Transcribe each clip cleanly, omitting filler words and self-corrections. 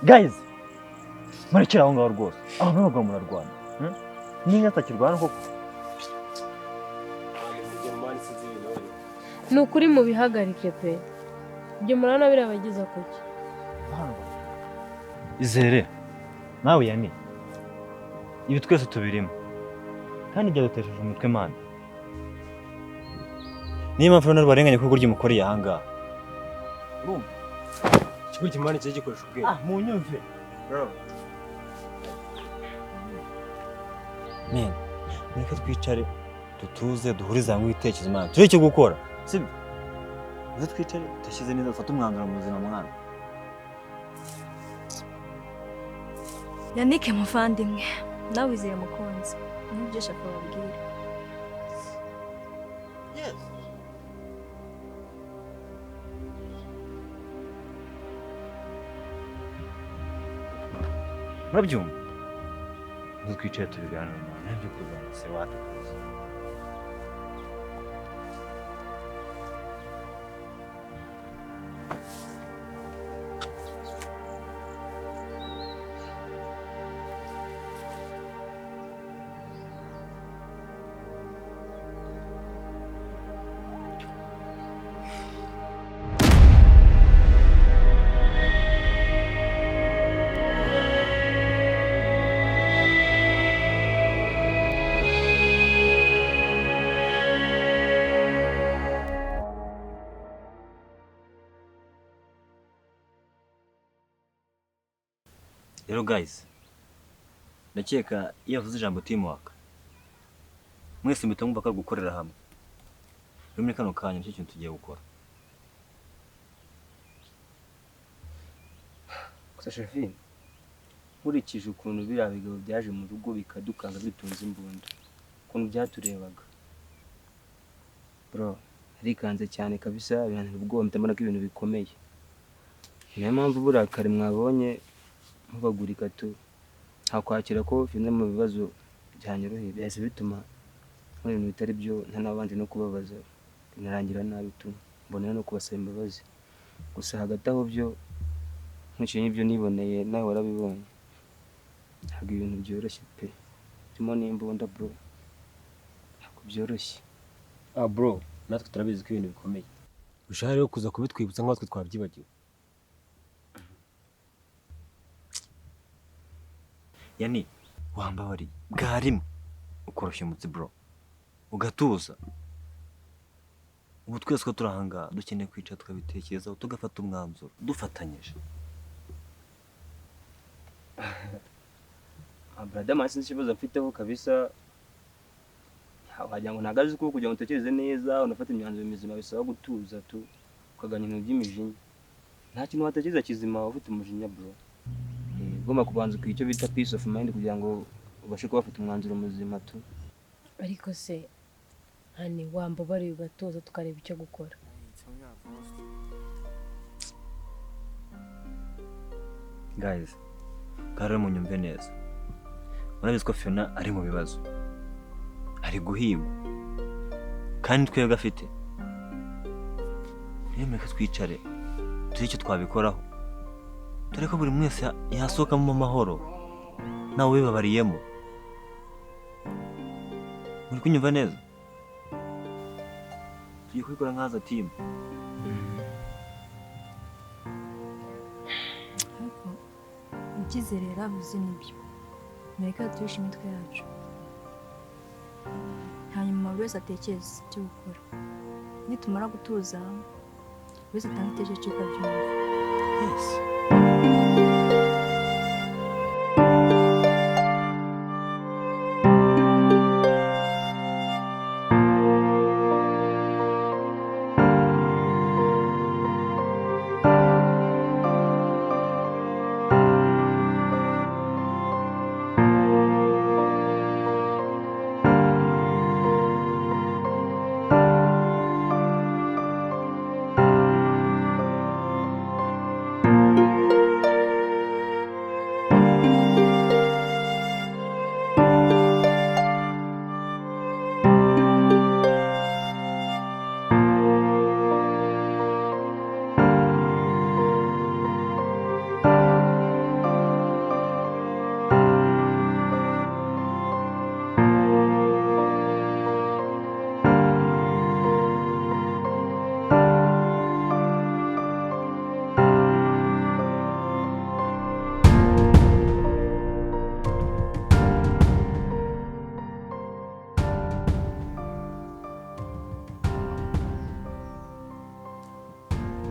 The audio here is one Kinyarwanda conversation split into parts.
Guys, murekere aho ngaho rwose. Aho ntabwo murarwana. Ninga atakirwana koko. Ni ukuri mubihagarike pe. Ibyo murabona birabagiza kuki? Izere nawe yani ibi twese tubirimo kandi byadutesheje umutwe mana. Niyo mpamvu rero barenganye kuko urya umukoreye aha ngaha. Urumva? Ikigo kimana cyo gikoresha ubwenge. Ah, munyumve. Bro. Men, mureke twicare dutuze duhurize hamwe ibitekerezo mana. Turi icyo gukora. Sibyo? Uze twicare dushyize neza dufate umwanzuro muzima mwana. Yannick muvandimwe, nawe wizeye mukunzi. Nibyo shaka babwira. Yes. Murabyumva? Twicaye tubiganira mwana, nibyo kurwana se wapi. Rero guys, ndakeka iyo bavuze ijambo teamwork mwese muhita mwumva ko ari gukorera hamwe. Rero muri kano kanya nicyo kintu tugiye gukora. Gusa Shafin, nkurikije ukuntu biriya bigabo byaje mu rugo bikadukanga bitunze imbunda, ukuntu byaturebaga bro, arikanze cyane kabisa, birantera ubwoba, mpita mbona ko ibintu bikomeye. Niyo mpamvu uburakari mwabonye mubagurika tu, nta kwakira ko bimwe mu bibazo byanyoroheye byahise bituma nkora ibintu bitari byo, ntanabanje no kubabaza, binarangira nabi tu, mbonera no kubasaba imbabazi. Gusa hagati aho byo nkurikije n'ibyo niboneye nawe warabibonye, ntabwo ibintu byoroshye pe, birimo n'imbunda bro, ntabwo byoroshye. Ah bro, natwe turabizi ko ibintu bikomeye. Ushaka rero kuza kubitwibutsa nk'aho twe twabyibagiwe. Yani wambabariye bwa rimwe ukoroshya umutsi bro, ugatuza. Ubu twese ko turi aha ngaha dukeneye kwicara tukabitekerezaho tugafata umwanzuro dufatanyije. Brother man, sinzi ikibazo mfiteho kabisa. Wagira ngo ntabwo azi ko kugira ngo utekereze neza unafata imyanzuro mizima bisaba gutuza tu, ukaganya ibintu by'imijinya. Nta kintu watekereza kizima ufite umujinya bro. Ugomba kubanza ukiga icyo bita peace of mind kugira ngo ubashe kuba wafata umwanzuro muzima tu. Ariko se hani wambabariye ugatuza tukareba icyo gukora. Guys, rero munyumve neza. Murabizi ko Fiona ari mu bibazo, ari guhigwa kandi twebwe afite. Rero mureke twicare turi icyo twabikoraho, dore ko buri mwese yasohokamo amahoro nawe wibabariyemo. Muri kunyumva neza? Tugiye kubikora nkaza team. Ariko icyizere yaravuze nibyo, mureke turishe imitwe yacu, hanyuma buri wese atekereze icyo gukora. Nitumara gutuza buri wese atange igitekerezo cy'uko abyumva. Yes.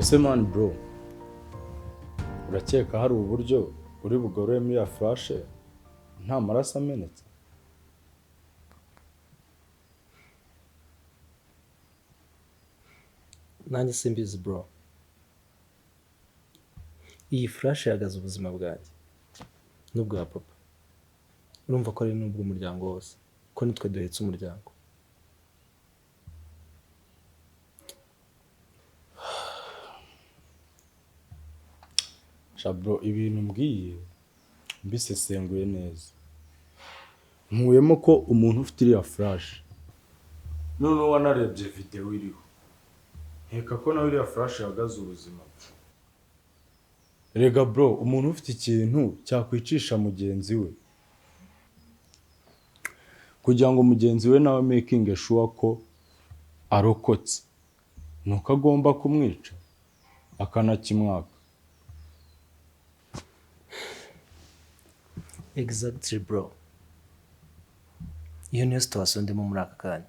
Ese man bro, urakeka hari uburyo uri bugaruremo iriya flash nta maraso amenetse? Nanjye simbizi bro. Iyi flash ihagaze ubuzima bwanjye n'ubwa papa. Urumva ko ari n'ubw'umuryango wose, ko nitwe duhetse umuryango. Sha bro, ibintu mbwiye mbisesenguye neza, nkuyemo ko umuntu ufite iriya flash, noneho wanarebye video iriho, nkeka ko nawe iriya flash ihagaze ubuzima bwe. Rega bro, umuntu ufite ikintu cyakwicisha mugenzi we kugira ngo mugenzi we nawe making sure ko arokotse, nuko agomba kumwica akanakimwaka. Exactly bro. Iyo niyo situation ndimo muri aka kanya.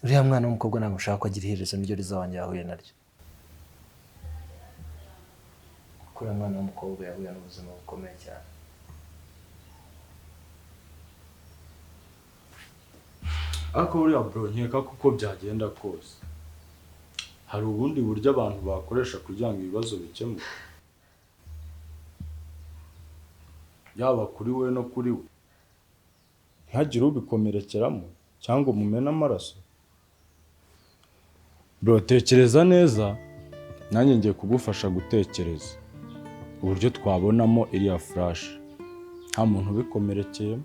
Uriya mwana w'umukobwa ntabwo nshaka ko agira iherezo n'iryo riza wanjye yahuye naryo. Kuko uriya mwana w'umukobwa yahuye n'ubuzima bukomeye cyane. Ariko buriya bro, nkeka ko uko byagenda kose hari ubundi buryo abantu bakoresha kugira ngo ibibazo bikemuke, yaba kuri we no kuri we, ntihagire ubikomerekeramo cyangwa umumena amaraso. Bro, tekereza neza, nanjye ngiye kugufasha gutekereza uburyo twabonamo iriya flash nta muntu ubikomerekeyemo,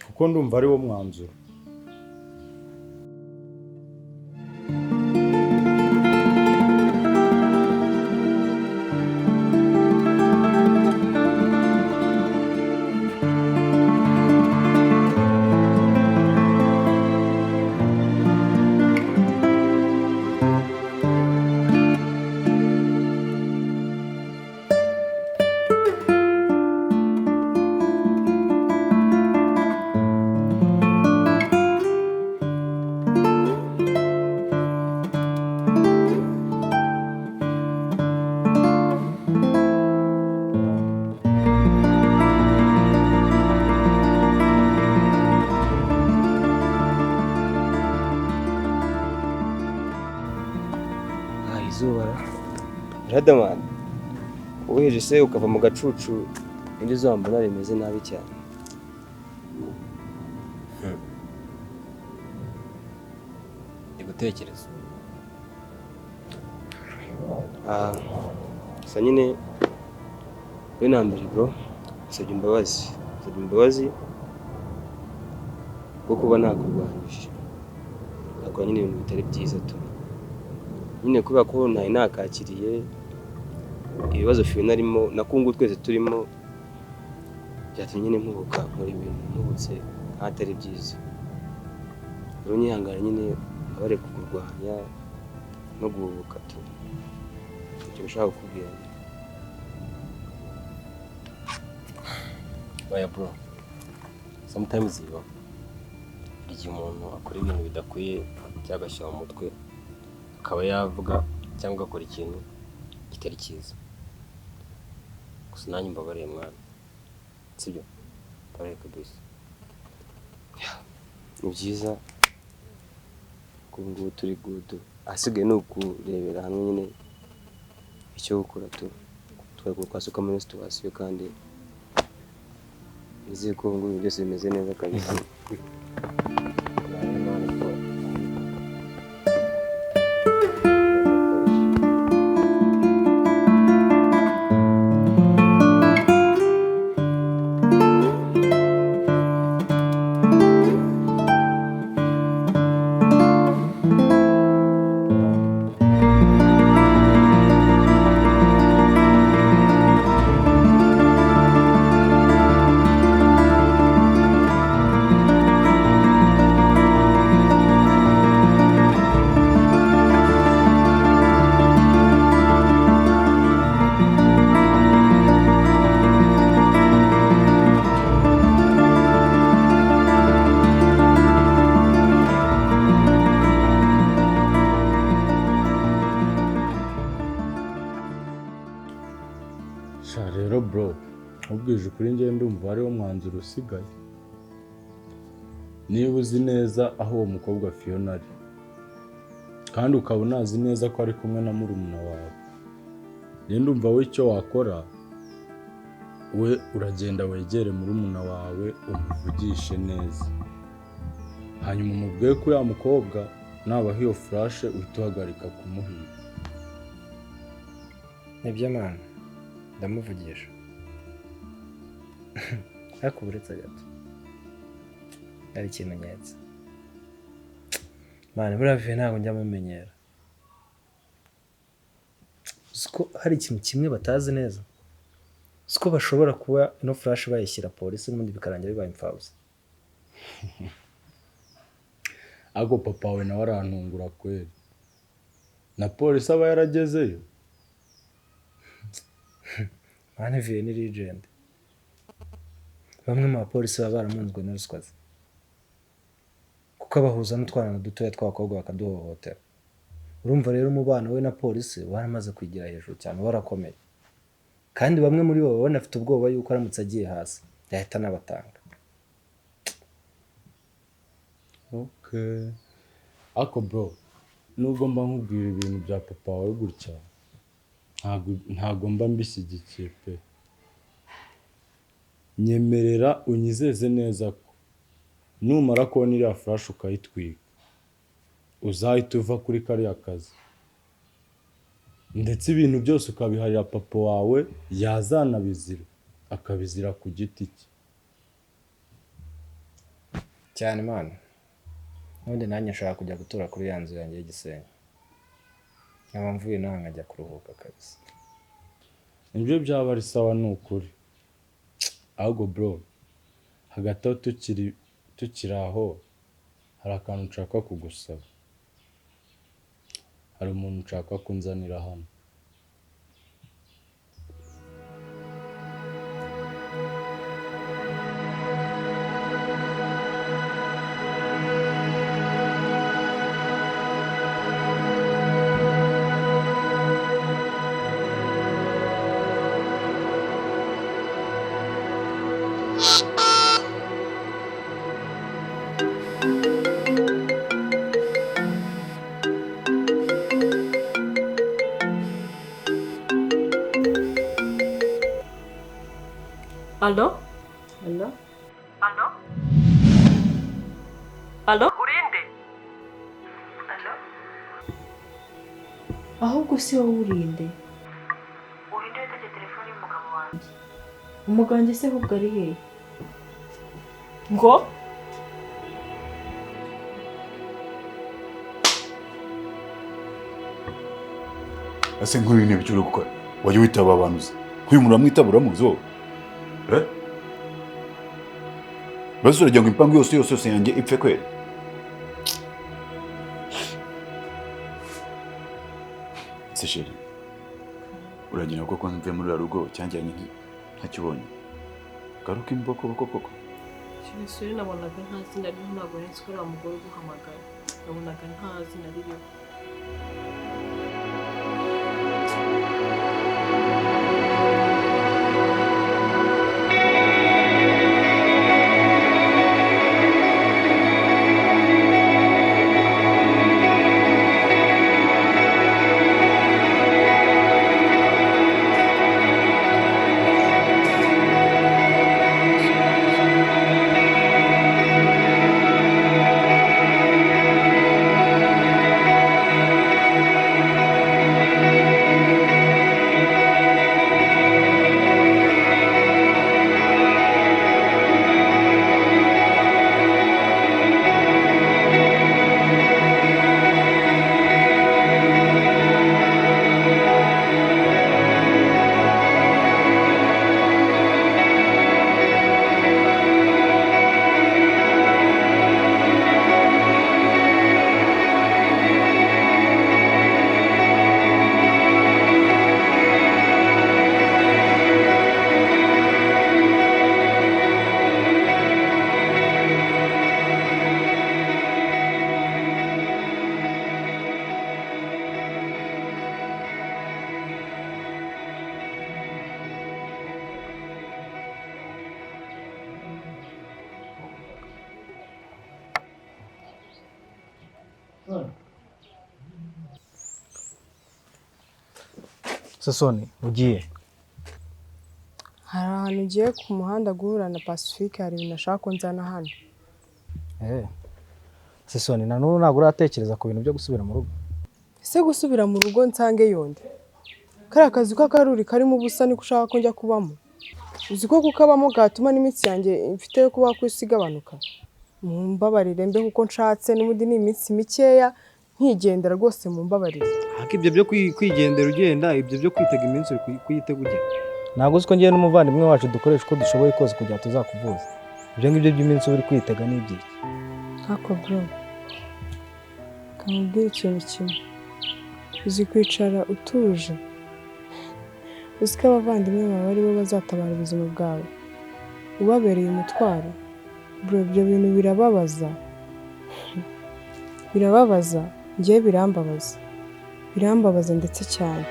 kuko ndumva ari wo mwanzuro. Riderman, uheje se ukava mu gacucu, indi zuba mbona rimeze nabi cyane. Ndi gutekereza. Gusa nyine we na mbere bro, nsabye imbabazi, nsabye imbabazi bwo kuba nakurwanyije, nakora nyine ibintu bitari byiza tu. Nyine kubera ko ntari nakakiriye ibibazo Fiona arimo na kungu twese turimo, byatumye nyine mpubuka nkora ibintu mpubutse nk'atari byiza. Rero nyihangana nyine abare kukurwanya no guhubuka tu. Icyo nshaka kukubwira. Oya bro, sometimes iyo igihe umuntu akora ibintu bidakwiye cyagashyira mu mutwe akaba yavuga cyangwa akora ikintu kitari cyiza. Gusa nanjye mbabariye mwana, sibyo? Mbabariye kabisa. Ni byiza ko ubu ngubu turi good, ahasigaye ni ukurebera hamwe nyine icyo gukora tu, twasuka muri situation kandi nizeye ko ubu ngubu byose bimeze neza kabisa. Rero bro, ubwije ukuri njye ndumva hariho umwanzuro usigaye. Niba uzi neza aho uwo mukobwa Fiona ari, kandi ukaba unazi neza ko ari kumwe na murumuna wawe, njye ndumva we icyo wakora, we uragenda wegere murumuna wawe umuvugishe neza, hanyuma umubwiye ko uriya mukobwa nabaho iyo furashe uhita uhagarika kumuhiga. Nibyo mwana, ndamuvugisha ariko uretse gato ari ikimenyetso mwana, buriya viye ntabwo njya mumenyera. Uzi ko hari ikintu kimwe batazi neza, uzi ko bashobora kuba ino flash bayishyira polisi n'ubundi bikarangira bibaye imfabusa. Ariko papa wawe nawe arantungura kweli, na polisi aba yaragezeyo. Mwana viye ni legend. Bamwe mu bapolisi baba baramunzwe na ruswa ze, kuko abahuza n'utwana dutoya tw'abakobwa bakaduhohotera. Urumva rero umubano we na polisi waramaze kwigira hejuru cyane, warakomeye, kandi bamwe muri bo baba banafite ubwoba yuko aramutse agiye hasi yahita anabatanga. Okay. Ariko bro, nubwo mba nkubwira ibintu bya papa wawe gutya, ntabwo mba mbishyigikiye pe. Nyemerera unyizeze neza ko numara kubona iriya flash ukayitwika, uzahita uva kuri kariya kazi, ndetse ibintu byose ukabiharira papa wawe, yazanabizira akabizira ku giti cye. Cyane mwana, n'ubundi nanjye nshaka kujya gutura kuri ya nzu yanjye y'Igisenyi, nkaba mvuye nawe nkajya kuruhuka kabisa. Nibyo byaba ari sawa ni ukuri. Ahubwo bro, hagati aho tukiri aho, hari akantu nshaka kugusaba. Hari umuntu nshaka kunzanira hano. Alo? Alo? Alo? Alo? Urinde? Alo? Ahubwo si wowe urinde. Urinde witabye telefone y'umugabo wanjye. Umugabo wanjye se ahubwo ari hehe? Ngo? Ese nk'uyu ni ibyo uri gukora? Wajya witaba abantu uzi? Nk'uyu muntu uramwitaba uramuzi wowe? Basi uragira ngo impangu yose yose yose yanjye ipfe kweli? Se sheri, uragira ko mvuye muri rugo cyanjyanye ntakibonye. Garuka imboko boko koko. Sheri, nabonaga nta zina ririho, ntabwo nari nzi ko uriya mugore uguhamagara. Nabonaga nta zina ririho. Sasoni ugiye Hari ahantu ugiye ku muhanda guhura na Pacifique, hari ibintu ashaka ko nzana hano. Sasoni na n'ubu ntabwo uratekereza ku bintu byo gusubira mu rugo. Ese gusubira mu rugo nsange yonde? Kariya kazu k'akaruri karimo ubusa niko ushaka ko njya kubamo? Uzi ko kukabamo gatuma n'iminsi yanjye mfite yo kubaho ku isi igabanuka? Mumbabarire mbe kuko nshatse, n'ubundi ni iminsi mikeya nkigendera rwose, mumbabarire. Ariko ibyo byo kwigendera ugenda, ibyo byo kwitega iminsi uri kuyitega ujya. Ntabwo uzi ko ngewe n'umuvandimwe wacu dukoresha uko dushoboye kose kugira tuzakuvuza. Ibyo ngibyo by'iminsi uri kwitega ni ibyiki? Ako bro, kamubwira ikintu kimwe. Uzi kwicara utuje, uzi ko abavandimwe bawe aribo bazatabara ubuzima bwawe, ubabereye umutwaro. Bro, ibyo bintu birababaza, birababaza, ngewe birambabaza, birambabaza ndetse cyane.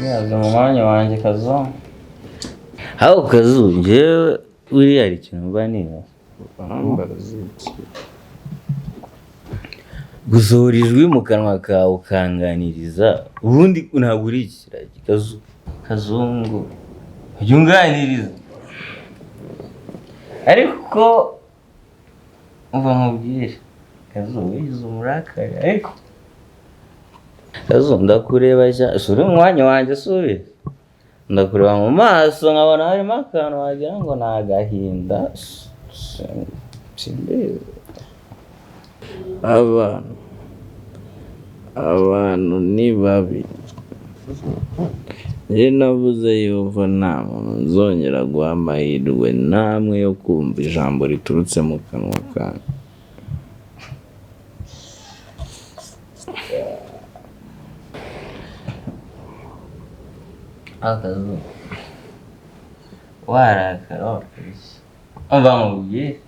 Yaza mu mwanya wanjye Kazu. Aho Kazu njyewe uriya hari ikintu mba nibaza. Gusohora ijwi mu kanwa kawe ukanganiriza, ubundi ntabwo uri ikiragi Kazu. Kazungu ujya unganiriza, ariko uva nkubwire Kazu wigize umurakari, ariko Kazu ndakureba cyane, si uri mu mwanya wanjye subiza, ndakureba mu maso nkabona harimo akantu wagira ngo ni agahinda, simbizi. Abantu ni babi. Njye navuze yuko nta muntu nzongera guha amahirwe namwe yo kumva ijambo riturutse mu kanwa kanjye. Akazu warakara warakabije, umva nkubwire,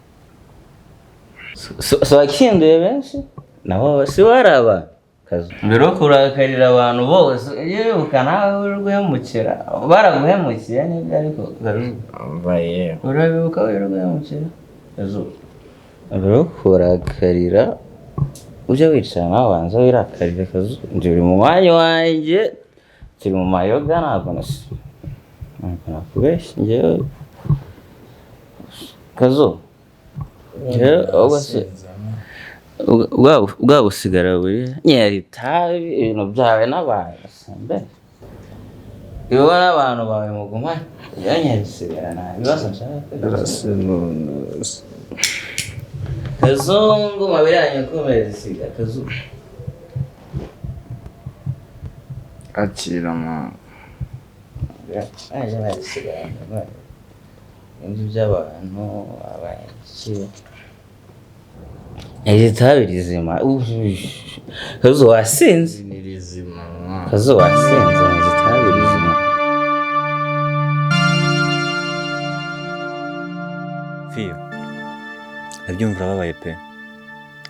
si wakinduye benshi nabo si wari abantu Kazu. Mbere yo kurakarira abantu bose ujye wibuka nawe uri guhemukira, baraguhemukiye nibyo, ariko Kazu urabibuka uri guhemukira Kazu. Mbere yo kurakarira ujye wicara nawe wanza wirakarire Kazu. Njye uri mu mwanya wanjye, turi mu mayoga, ntabwo nakubeshya njyewe Kazu. Njyewe ahubwo se bwa busigara buri nyera itabi ibintu byawe n'abantu simbe iwe n'abantu bawe mugumane, njyewe nyera isigara nta bibazo nshaka. Kazungu mabiri yanyu akomeza isiga Kazu. Akira mama. Aje nasigara ibyo by'abantu abaki itabi rizima. Kazu wasinze, Kazu wasinze, itabi rizima. Fiyo, ndabyumva urababaye pe,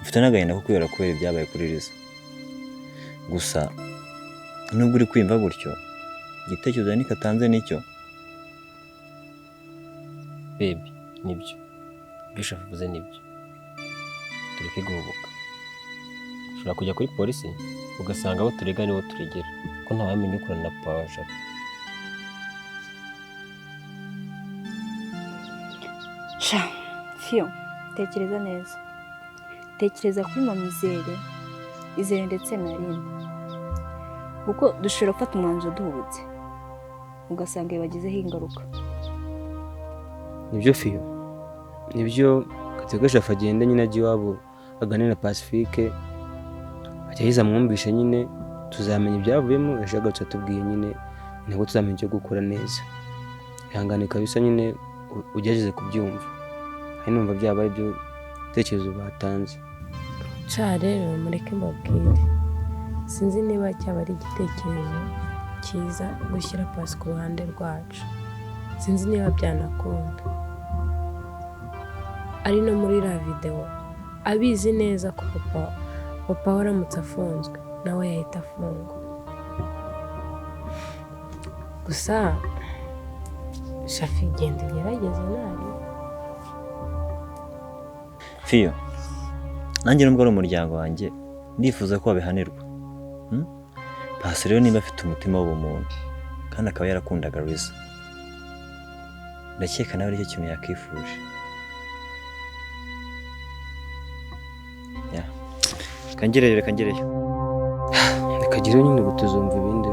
mfite n'agahinda ko kwibera kubera ibyabaye kuri Liza. Gusa nubwo uri kwimva gutyo, igitekerezo Yannick atanze nicyo. Baby, nibyo Bishop avuze nibyo, tureke guhubuka. Ushobora kujya kuri polisi ugasanga abo turega nibo turegera, ko ntawamenya ukorana na papa wa Jado. Sha Fiyo, tekereza neza, tekereza kuri mama Izere, Izere ndetse na Aline, kuko dushobora gufata umwanzuro duhubutse ugasanga bibagizeho ingaruka. Nibyo Fiyo, nibyo. Katega Shafi agende nyine ajya iwabo aganire na Pacifique, agerageze amwumvishe nyine, tuzamenya ibyavuyemo ejo agarutse atubwiye nyine, nabwo tuzamenya icyo gukora neza. Ihangane kabisa nyine ugerageze kubyumva, hari numva byaba ari byo bitekerezo batanze. Ca rero mureke mbabwire, sinzi niba cyaba ari igitekerezo cyiza gushyira Pasi ku ruhande rwacu, sinzi niba byanakunda. Ari no muri iriya videwo abizi neza ko papa we aramutse afunzwe nawe yahita afungwa. Gusa Shafi genda ugerageze nabi. Fiyo, nanjye nubwo ari umuryango wanjye ndifuza ko babihanirwa. Pasi rero niba afite umutima w'ubumuntu kandi akaba yarakundaga Liza, ndakeka nawe aricyo kintu yakifuje. Kangereyo, reka ngereyo. Reka ngereyo nyine, ubwo tuzumva ibindi.